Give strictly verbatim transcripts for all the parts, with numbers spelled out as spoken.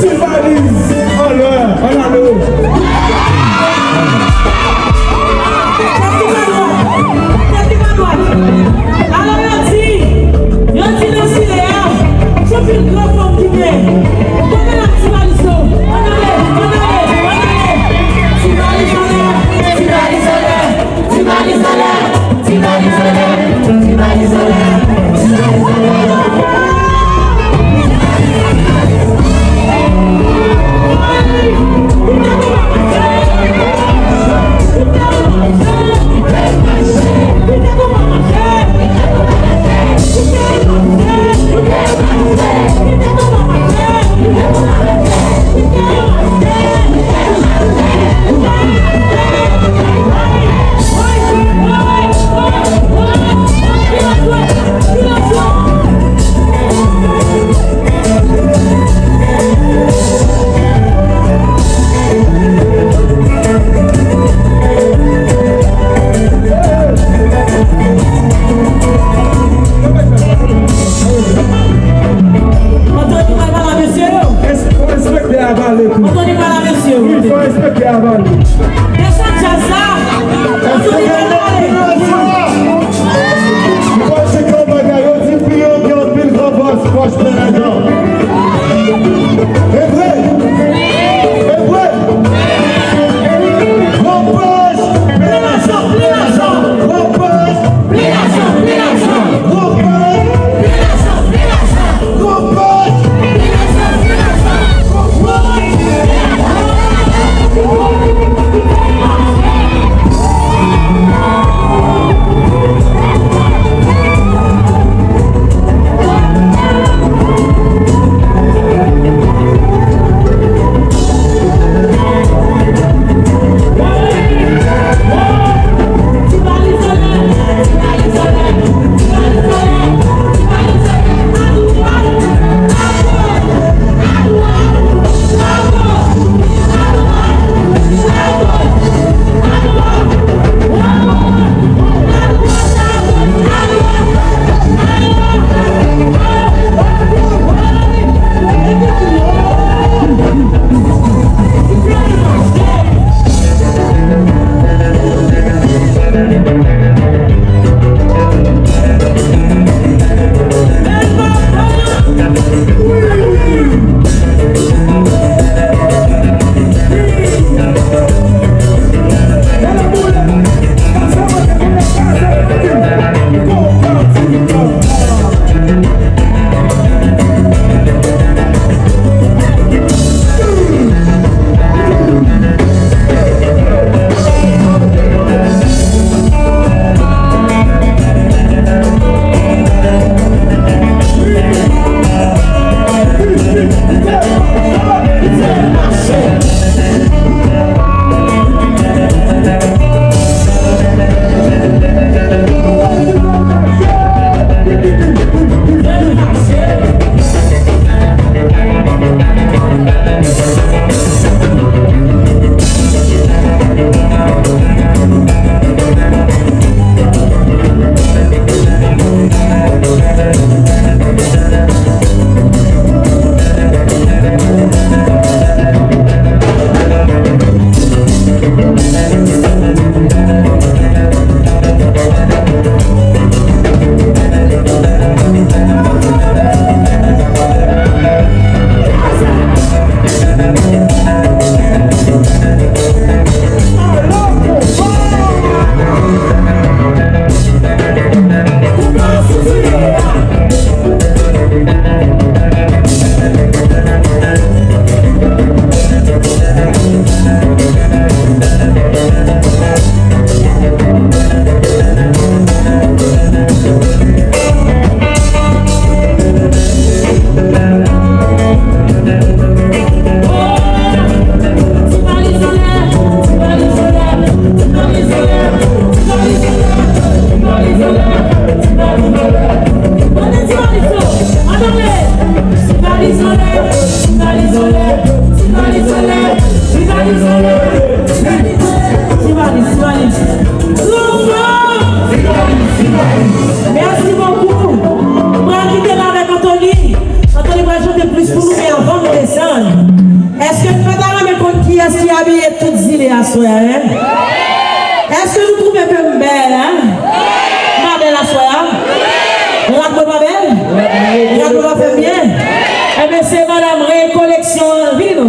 Ti valiz anlè, ann ale. Tèt ki pa dwat, tèt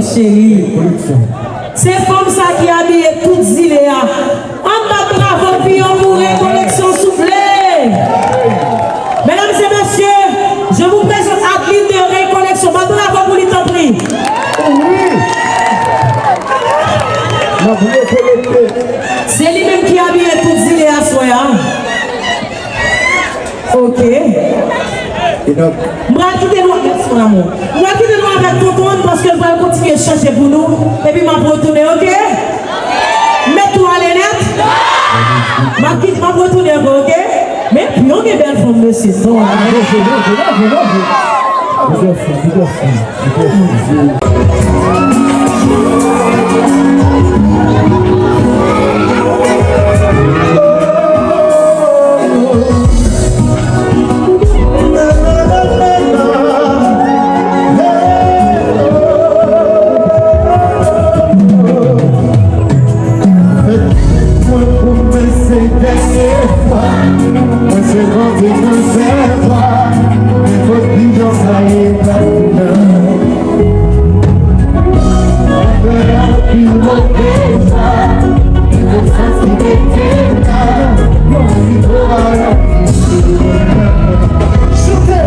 Cheri. Se fanm sa ki abiye tout zile a. Ann bat bravo pou yo pou Rekoleksyon, souple. Mesdames et messieurs, je vous présente Adeline de Rekoleksyon. Bat bravo pou li, tanpri. Wi. N ap rekonekte. Se li menm ki abiye tout zile aswè a. Ok. E donk, m pral kite nou, mèsi, mon amour. M pral kite nou avèk Tonton paske l pral kontinye chante pou nou. Epi m ap retounen, ok? Met tou ale nèt. M ap kite, m ap retounen ankò, ok? Men, pi yon gen bèl fanm, mesye. Son an. Manje, manje, manje, manje. Manje fou, manje fou. Mwen se grandi nan sèvwa, men fò di jan sa ye pa toutan. Mwen fè anpil move sa, men konsyans li mete m la, mwen vin tro ralanti. Chante!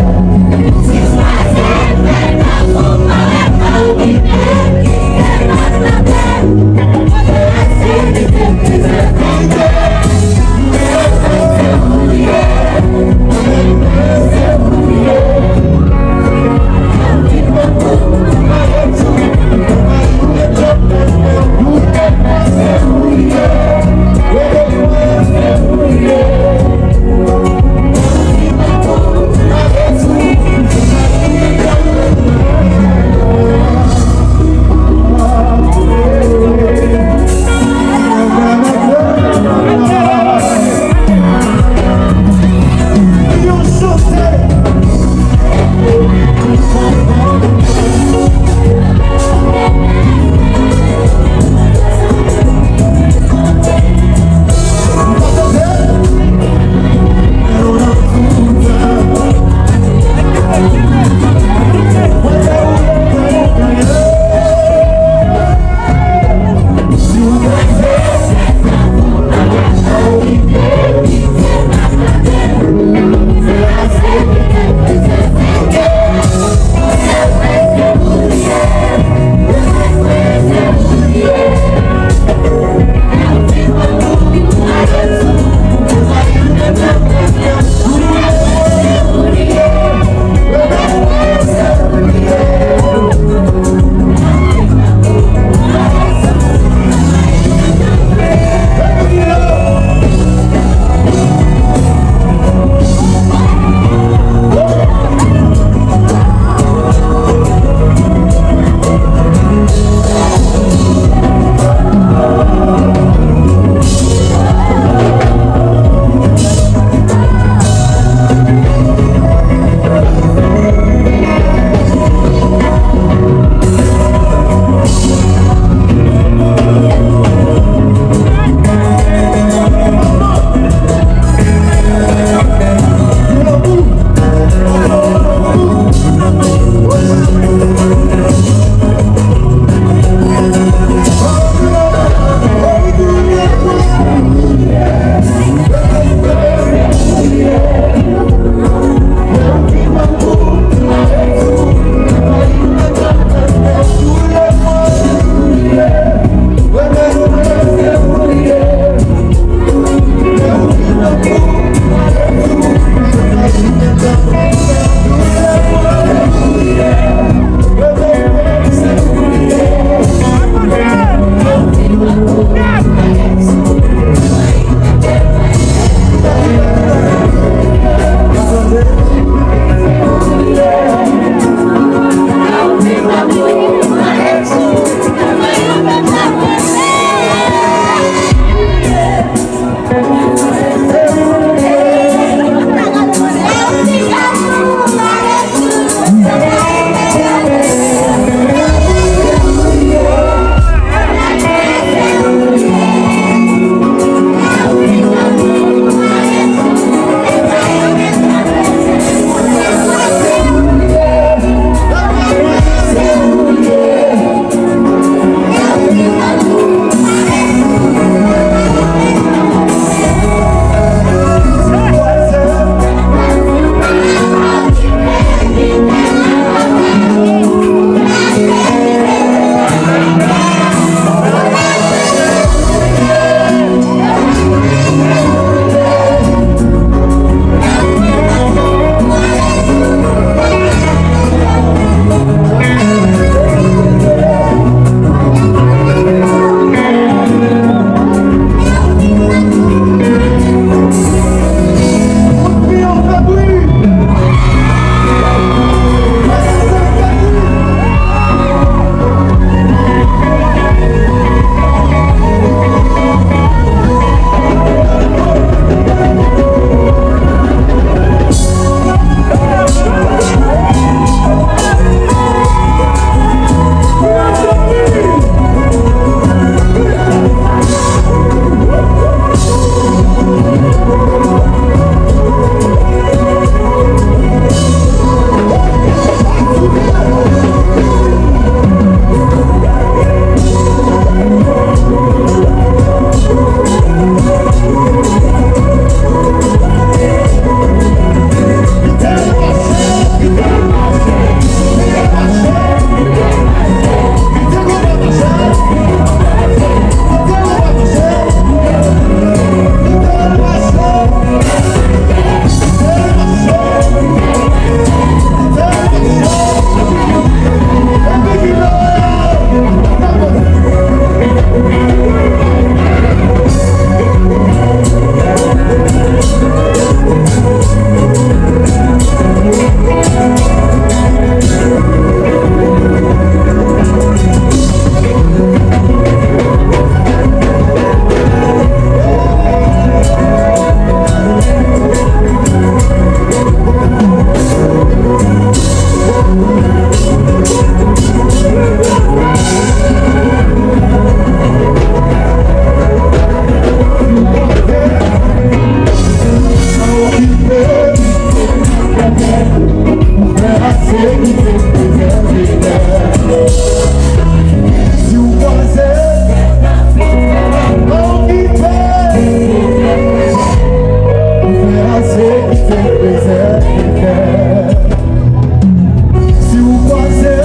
Si w kwaze,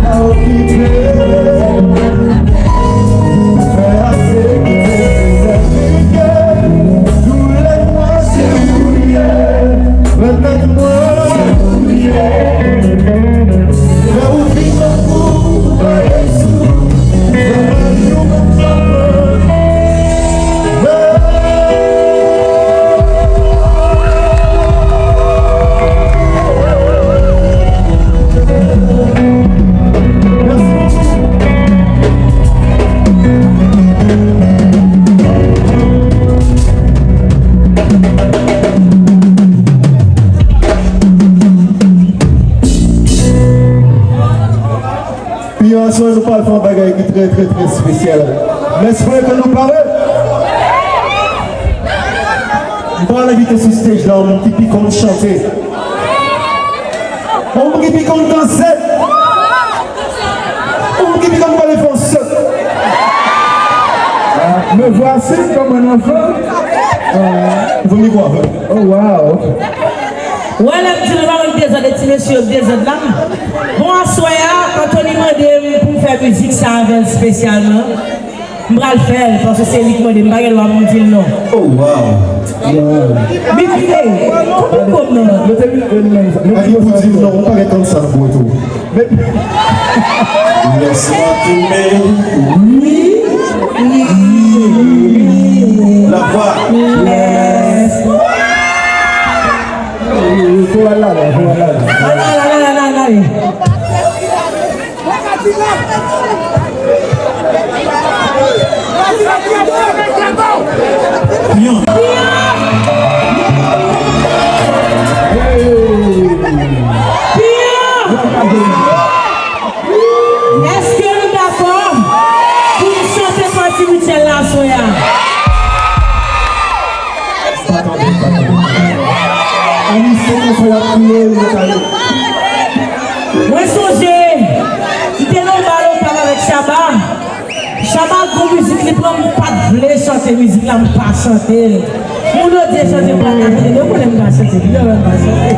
pa okipe. Fè ase koute se zèfike. Tou lè mwa se ou ye. Pèmèt mwen se ou ye. Fè ou vin tankou Papa Yesou. Fè lavi w konn sa mwen. Pi aswè nou pral fè yon bagay ki trè, trè, trè espesyal. M espere ke nou pare. M pral envite sou stage la yon moun ki pi konn chante. Yon moun ki pi konn danse. Yon moun ki pi konn pale franse. Ah, me voici comme un enfant. Ah. Vou mikwo avè m. Oh, wow. Wè, lè m di nou pa wè dezòd, e ti mesye yo dezòd la. Bon, aswè a, Anthony mande m pou m fè mizik sa avè l espesyalman. M pral fè l, paske se li ki mande m, m pa gen dwa pou m di l non. Oh, wow. Wow. Big K, konpli kòb nan. Mete big K nan sa. Ak li pou di l non, ou pa gen konn sa nan bwè tou. Lèsman fime. Wi. Wi. Wi. Lavwa. Yes. Fò al la, fò al la. Al la, al la, al la, al la. Pyan. Pyan. Èske nou dakò pou n chante Pati Richel la aswè a? Pa tande, pa tande. Ayisyen nan fè y ap kriye, yo kale. Mwen sonje, m te nan yon bal okap avèk Shabba. Shabba gon mizik li pran, m pa t vle chante mizik la, m pa chante l. Moun yo di chante m pa ka chante, yo konnen m pa chante, yo wè m pa chante.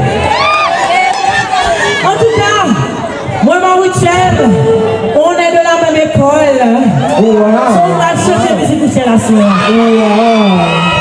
Antouka, mwen, Marie Michel, on est de la même école. Oh, wow. So, m pral chante mizik Michel aswè a. Oh, wow.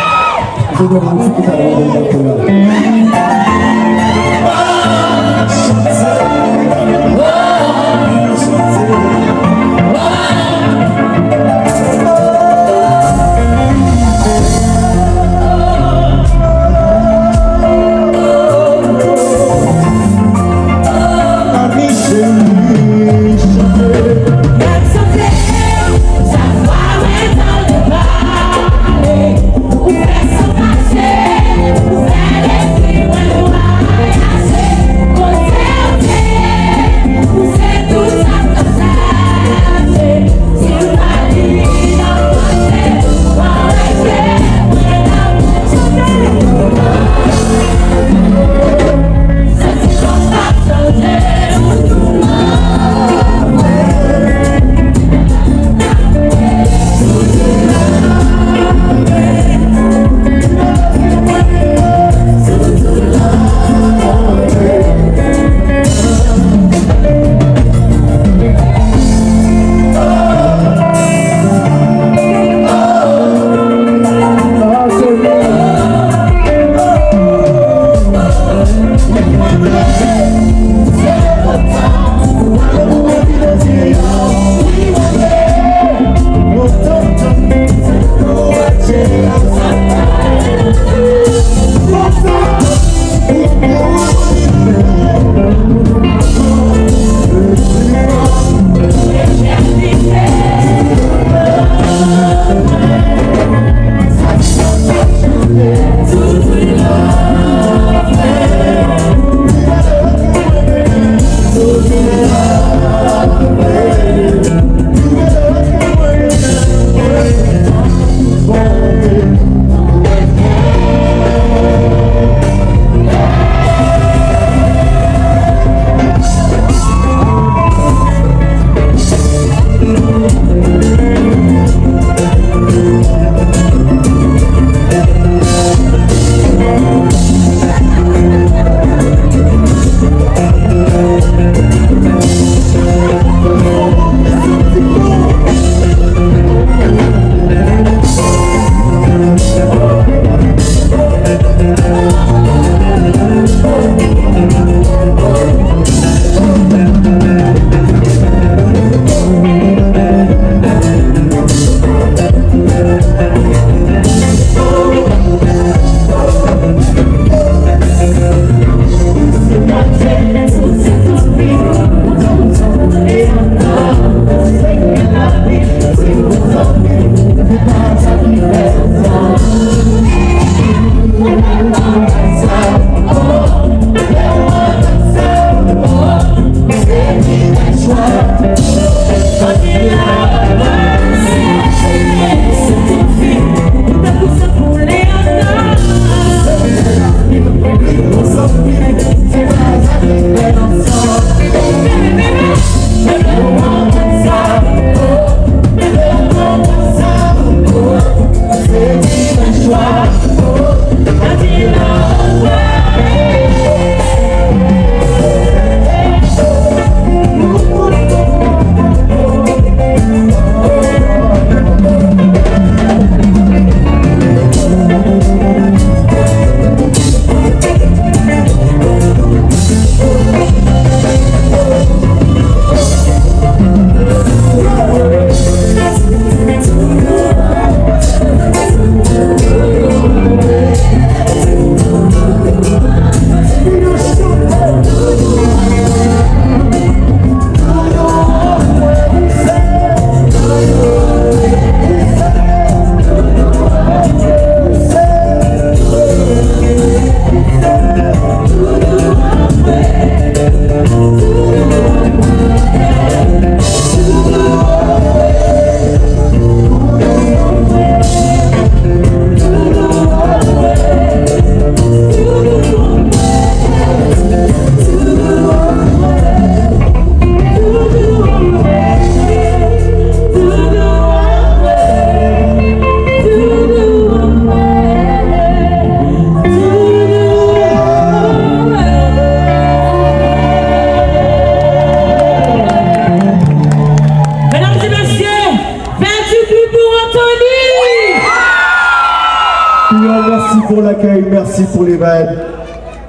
Merci pour l'accueil, merci pour les vibes.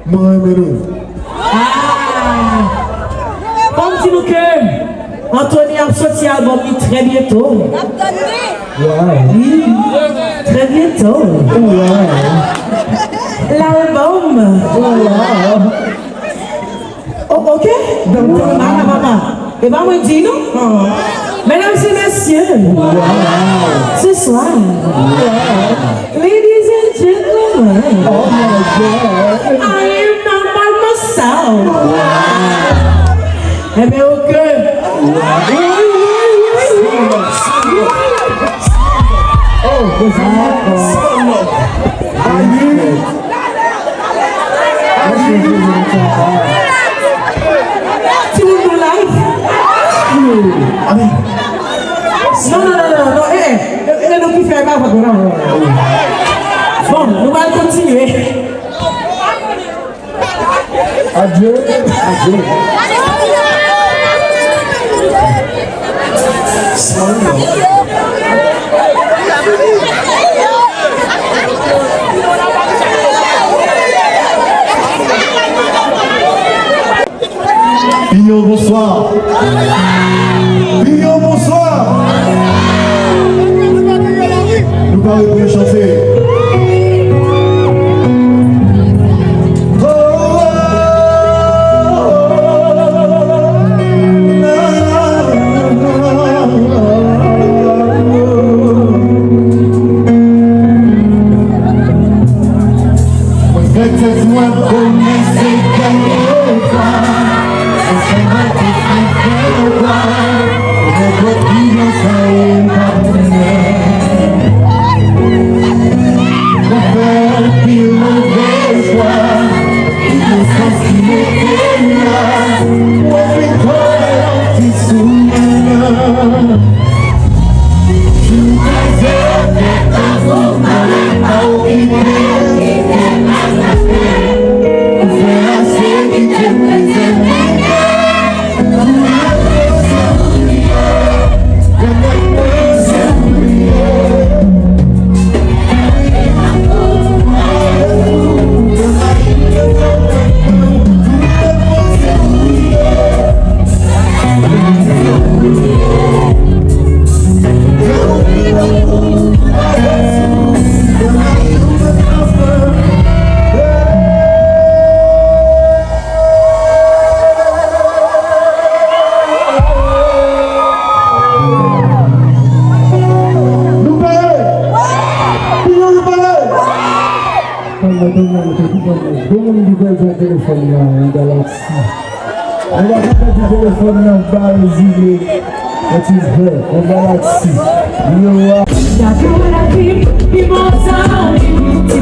Mwen renmen nou. Ah! Fò m di nou ke Anthony ap soti albòm li trè byento. Wow. Wi, trè byento. Wow. L'album. Wow. Oh, ok. Papa, papa. E pa mwen di nou. Mesdames et messieurs, ce soir, ladies and gentlemen, I am not by myself. Ebyen, ok. Oh, this is my fault. Timoun nou live. Non, non, non, non, non, eh, eh, e nou ki fè, e pa fòt mwen, non. Bon, nou pral kontinye. Adye. Adye. Piyon, bonswa. Piyon, bonswa. Nou pare pou nou chante. Mwen fè tèt mwen kòmanse gade kwa. Mwen fè mwen te fè kwa. Nenpòt ki jan sa ye m pa konnen. Mwen fè anpil move chwa. Inosans ki mete m la. Mwen vin kole yon ti sou mwen. Nou pare? Piyon, nou pare? Tann mwen, tann mwen, mwen te di tann mwen. Gen moun ki pèdi telefòn nan, yon galaksi. Mwen pa ka pèdi telefòn nan, ba rezile. Yon ti vè, yon galaksi. Yo a. Gade lavi m, pi bon sa, wi, wi, ti